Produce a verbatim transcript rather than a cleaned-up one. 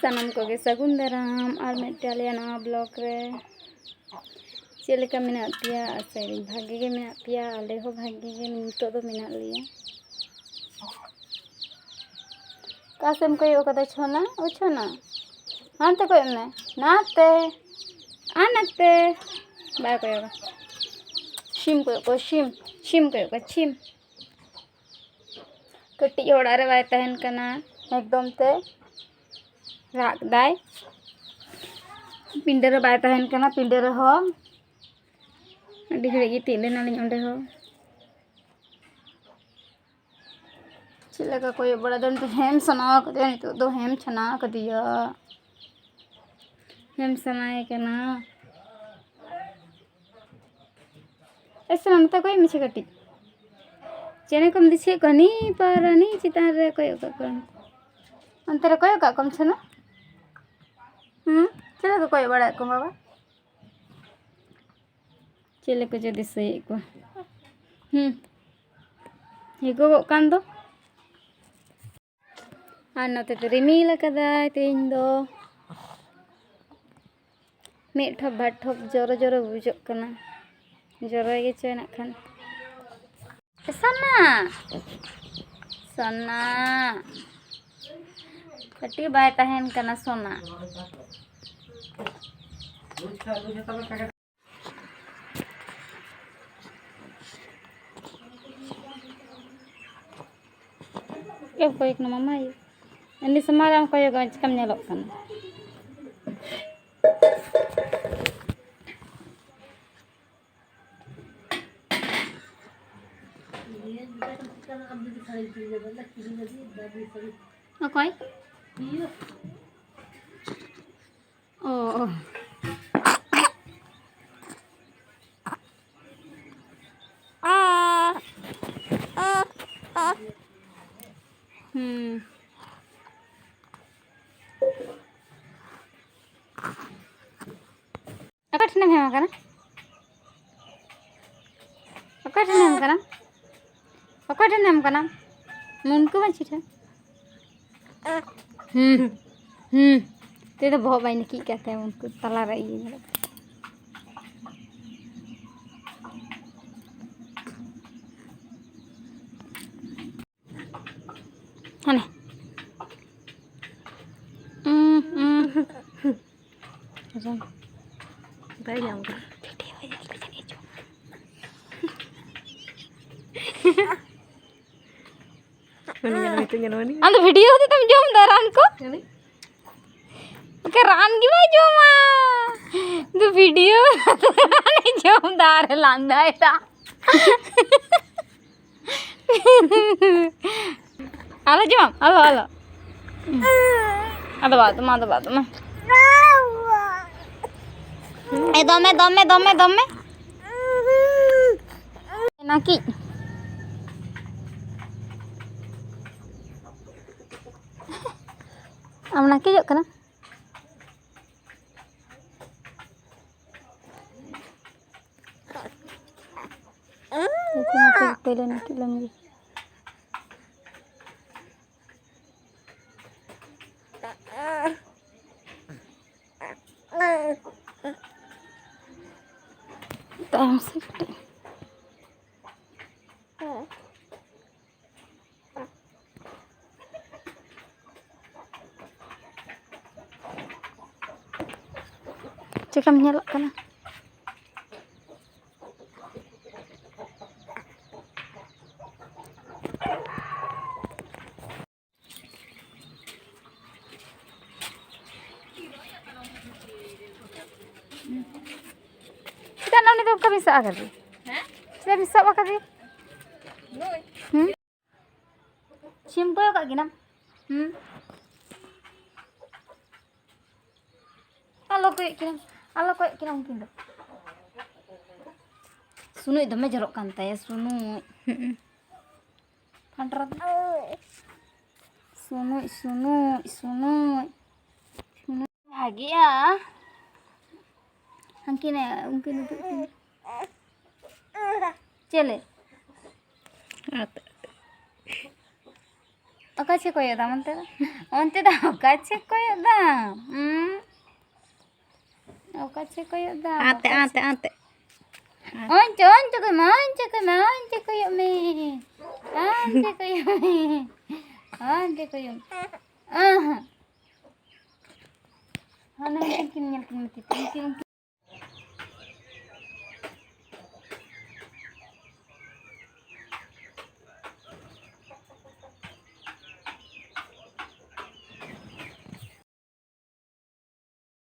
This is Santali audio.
ᱥᱟᱱᱟᱢ ᱠᱚᱜᱮ ᱥᱟᱹᱜᱩᱱ ᱫᱟᱨᱟᱢ ᱟᱨ ᱢᱤᱫᱴᱮᱱ ᱟᱞᱮᱭᱟᱜ ᱱᱟᱣᱟ ᱵᱞᱚᱜ ᱨᱮ᱾ ᱪᱮᱫ ᱞᱮᱠᱟ ᱢᱮᱱᱟᱜ ᱯᱮᱭᱟ? ᱟᱥᱟᱭᱟᱹᱧ ᱵᱷᱟᱜᱮ ᱜᱮ ᱢᱮᱱᱟᱜ ᱯᱮᱭᱟ᱾ ᱟᱞᱮ ᱦᱚᱸ ᱵᱷᱟᱜᱮ ᱜᱮ ᱱᱤᱛᱚᱜ ᱫᱚ ᱢᱮᱱᱟᱜ ᱞᱮᱭᱟ᱾ ᱚᱠᱟ ᱥᱮᱫ ᱮᱢ ᱠᱚᱭᱚᱜ ᱠᱟᱫᱟ ᱪᱷᱚᱱᱟ? ᱚ ᱪᱷᱚᱱᱟ, ᱦᱟᱱᱛᱮ ᱠᱚᱭᱚᱜ ᱢᱮ, ᱱᱟᱛᱮ ᱟᱨ ᱱᱟᱛᱮ᱾ ᱵᱟᱭ ᱠᱚᱭᱚᱜᱟ᱾ ᱥᱤᱢ ᱠᱚᱭᱚᱜ ᱠᱚ, ᱥᱤᱢ, ᱥᱤᱢ ᱠᱚᱭᱚᱜ ᱠᱚ, ᱥᱤᱢ᱾ ᱠᱟᱹᱴᱤᱡ ᱦᱚᱸ ᱚᱲᱟᱜ ᱨᱮ ᱵᱟᱭ ᱛᱟᱦᱮᱱ ᱠᱟᱱᱟ ᱮᱠᱫᱚᱢ ᱛᱮ, ᱨᱟᱜ ᱫᱟᱭ᱾ ᱯᱤᱸᱰᱟᱹ ᱨᱮ ᱵᱟᱭ ᱛᱟᱦᱮᱱ ᱠᱟᱱᱟ, ᱯᱤᱸᱰᱟᱹ ᱨᱮᱦᱚᱸ ᱟᱹᱰᱤ ᱜᱷᱟᱹᱲᱤᱡ ᱜᱤᱛᱤᱡ ᱞᱮᱱᱟᱞᱤᱧ ᱚᱸᱰᱮ ᱦᱚᱸ᱾ ᱪᱮᱫ ᱞᱮᱠᱟ ᱠᱚᱭᱚᱜ ᱵᱟᱲᱟ ᱫᱚ ᱱᱤᱛᱚᱜ ᱦᱮᱢ ᱥᱟᱱᱟ ᱠᱟᱫᱮᱭᱟ, ᱱᱤᱛᱚᱜ ᱫᱚ ᱦᱮᱢ ᱥᱟᱱᱟ ᱠᱟᱫᱮᱭᱟ, ᱦᱮᱢ ᱥᱟᱱᱟᱭᱮ ᱠᱟᱱᱟ᱾ ᱮ ᱥᱚᱱᱟ, ᱱᱚᱛᱮ ᱠᱚᱭᱚᱜ ᱢᱮᱥᱮ ᱠᱟᱹᱴᱤᱡ᱾ ᱪᱮᱬᱮ ᱠᱚᱢ ᱫᱤᱥᱟᱹᱭᱮᱫ ᱠᱚᱣᱟ? ᱱᱤ ᱯᱟᱣᱨᱟ, ᱱᱤ ᱪᱮᱛᱟᱱ ᱨᱮ ᱠᱚᱭᱚᱜ ᱠᱟᱜ ᱠᱚᱣᱟ᱾ ᱚᱱᱛᱮ ᱨᱮ ᱠᱚᱭᱚᱜ ᱠᱟᱜ ᱠᱚᱢ ᱥᱚᱱᱟ᱾ ᱦᱩᱸ, ᱪᱮᱫ ᱞᱮᱠᱟ ᱠᱚᱭᱚᱜ ᱵᱟᱲᱟᱭᱮᱫ ᱠᱚᱣᱟ ᱵᱟᱵᱟ? ᱪᱮᱫ ᱞᱮᱠᱟ ᱪᱚ ᱫᱤᱥᱟᱹᱭᱮᱫ ᱠᱚᱣᱟ᱾ ᱦᱩᱸ, ᱦᱤᱜᱚᱜᱚᱜ ᱠᱟᱱ ᱫᱚ᱾ ᱟᱨ ᱱᱚᱛᱮ ᱫᱚ ᱨᱤᱢᱤᱞ ᱟᱠᱟᱫᱟᱭ ᱛᱮᱦᱮᱧ ᱫᱚ᱾ ᱢᱤᱫ ᱴᱷᱚᱯ ᱵᱟᱨ ᱴᱷᱚᱯ ᱡᱚᱨᱚ ᱡᱚᱨᱚ ᱵᱩᱡᱷᱟᱹᱜ ᱠᱟᱱᱟ᱾ ᱡᱚᱨᱚᱭ ᱜᱮᱪᱚᱭ ᱱᱟᱜ ᱠᱷᱟᱱ᱾ ᱥᱚᱱᱟ, ᱥᱚᱱᱟ, ᱠᱟᱹᱴᱤᱡ ᱵᱟᱭ ᱛᱟᱦᱮᱱ ᱠᱟᱱᱟ ᱥᱚᱱᱟ᱾ ᱪᱮᱫ ᱮᱢ ᱠᱚᱭᱚᱜ ᱠᱟᱱᱟ ᱢᱟᱢᱟ? ᱩᱱᱤ ᱥᱟᱢᱟᱝ ᱨᱮᱢ ᱠᱚᱭᱚᱜᱟ, ᱪᱤᱠᱟᱢ ᱧᱮᱞᱚᱜ ᱠᱟᱱᱟ? ᱚᱠᱚᱭ? ᱚ, ᱚ᱾ ᱦᱩᱸ᱾ ᱚᱠᱟ ᱴᱷᱮᱱᱮᱢ ᱦᱮᱢ ᱟᱠᱟᱱᱟ? ᱚᱠᱟ ᱴᱷᱮᱱᱮᱢ ᱦᱮᱢ ᱟᱠᱟᱱᱟ? ᱚᱠᱟ ᱴᱷᱮᱱᱮᱢ ᱦᱮᱢ ᱟᱠᱟᱱᱟ? ᱢᱩᱱᱠᱩ ᱢᱟᱹᱡᱷᱤ ᱴᱷᱮᱱ᱾ ᱦᱩᱸ᱾ ᱦᱩᱸ, ᱛᱮ ᱫᱚ ᱵᱚᱦᱚᱜ ᱵᱟᱭ ᱱᱟᱹᱠᱤᱡ ᱠᱟᱱ ᱛᱟᱭᱟ, ᱩᱱᱠᱩ ᱛᱟᱞᱟ ᱨᱮ ᱤᱭᱟᱹ ᱧᱮᱞᱚᱜ ᱠᱟᱱᱟ᱾ ᱦᱟᱱᱮ᱾ ᱩᱸ, ᱩᱸ᱾ ᱵᱟᱭ ᱧᱟᱢ ᱠᱟᱱᱟ᱾ ᱵᱷᱤᱰᱤᱭᱳ ᱧᱮᱞ ᱢᱮ, ᱱᱤᱛᱚᱜ ᱧᱮᱞ ᱢᱮ, ᱱᱤᱛᱚᱜ ᱧᱮᱞ ᱢᱮ᱾ ᱟᱢ ᱫᱚ ᱵᱷᱤᱰᱤᱭᱳ ᱦᱚᱛᱮᱡ ᱛᱮᱢ ᱡᱚᱢ ᱮᱫᱟ ᱨᱟᱱ ᱠᱚ? ᱦᱟᱱᱮ᱾ ᱮᱠᱟ ᱨᱟᱱ ᱜᱮ ᱵᱟᱭ ᱡᱚᱢᱟ᱾ ᱫᱩ ᱵᱷᱤᱰᱤᱭᱳ ᱨᱟᱱᱮ ᱡᱚᱢ ᱫᱟ ᱟᱨ ᱞᱟᱸᱫᱟᱭ ᱫᱟ᱾ ᱟᱞᱚ ᱡᱚᱢ, ᱟᱞᱚ, ᱟᱞᱚ᱾ ᱟᱫᱚ ᱵᱟᱫ ᱢᱟ, ᱟᱫᱚ ᱵᱟᱫ ᱢᱟ᱾ ᱮ, ᱫᱚᱢᱮ, ᱫᱚᱢᱮ, ᱫᱚᱢᱮ, ᱫᱚᱢᱮ᱾ ᱱᱟᱹᱠᱤᱡ᱾ ᱟᱢ ᱱᱟᱹᱠᱤᱡᱚᱜ ᱠᱟᱱᱟ? ᱯᱳᱭᱞᱳ ᱱᱟᱹᱠᱤᱡ ᱞᱮᱢ ᱜᱮ᱾ ᱛᱟᱭᱚᱢ ᱥᱮᱫ ᱠᱟᱹᱴᱤᱡ᱾ ᱪᱮᱠᱟᱢ ᱧᱮᱞᱚᱜ ᱠᱟᱱᱟ? ᱪᱮᱫᱟᱜ ᱱᱚᱰᱮ ᱫᱚ ᱚᱱᱠᱟ ᱵᱤᱱ ᱥᱟᱵ ᱟᱠᱟᱫᱮ? ᱦᱮᱸ? ᱪᱮᱫᱟᱜ ᱵᱤᱱ ᱥᱟᱵ ᱟᱠᱟᱫᱮ? ᱱᱩᱭ? ᱦᱩᱸ? ᱪᱮᱫ ᱮᱢ ᱠᱚᱭᱚᱜ ᱠᱟᱜ ᱠᱤᱱᱟ? ᱦᱩᱸ? ᱟᱞᱚ ᱠᱚᱭᱚᱜ ᱠᱤᱱᱟ, ᱟᱞᱚ ᱠᱚᱭᱚᱜ ᱠᱤᱱᱟ ᱩᱱᱠᱤᱱ ᱫᱚ᱾ ᱥᱩᱱᱩᱡ ᱫᱚᱢᱮ ᱡᱚᱨᱚᱜ ᱠᱟᱱ ᱛᱟᱭᱟ, ᱥᱩᱱᱩᱡ᱾ ᱦᱩᱸ᱾ ᱯᱷᱟᱸᱰᱨᱟ ᱫᱚ᱾ ᱥᱩᱱᱩᱡ, ᱥᱩᱱᱩᱡ, ᱥᱩᱱᱩᱡ᱾ ᱥᱩᱱᱩᱡ ᱵᱷᱟᱜᱮᱜᱼᱟ᱾ ᱦᱟᱱᱠᱤᱱ, ᱩᱱᱠᱤᱱ ᱩᱫᱩᱜ ᱠᱤᱱ᱾ ᱪᱮᱞᱮ? ᱟᱛ-, ᱚᱠᱟ ᱪᱷᱮ ᱠᱚᱭᱚᱜ ᱫᱟᱢ ᱚᱱᱛᱮ ᱫᱚ? ᱚᱱᱛᱮ ᱫᱚ ᱚᱠᱟ ᱪᱷᱮ ᱠᱚᱭᱚᱜ ᱫᱟᱢ? ᱦᱩᱸ? ᱚᱠᱟ ᱪᱷᱮ ᱠᱚᱭᱚᱜ ᱫᱟᱢ? ᱟᱱᱛᱮ, ᱚᱠᱟ ᱟᱱᱛᱮ, ᱪᱷᱮ? ᱟᱱᱛᱮ᱾ ᱚᱱᱛᱮ, ᱚᱱᱛᱮ ᱠᱚᱭᱚᱜ ᱢᱮ, ᱚᱱᱛᱮ ᱠᱚᱭᱚᱜ ᱢᱮ, ᱚᱱᱛᱮ ᱠᱚᱭᱚᱜ ᱢᱮ᱾ ᱚᱱᱛᱮ ᱠᱚᱭᱚᱜ ᱢᱮ᱾ ᱚᱱᱛᱮ ᱠᱚᱭᱚᱜ ᱢᱮ᱾ ᱟᱦᱟ᱾ ᱦᱟᱱᱮ ᱩᱱᱠᱤᱱ ᱠᱤᱱ ᱧᱮᱞ ᱠᱤᱱ ᱢᱮ, ᱛᱤ ᱛᱮ᱾ ᱩᱱᱠᱤᱱ, ᱩᱱᱠᱤᱱ᱾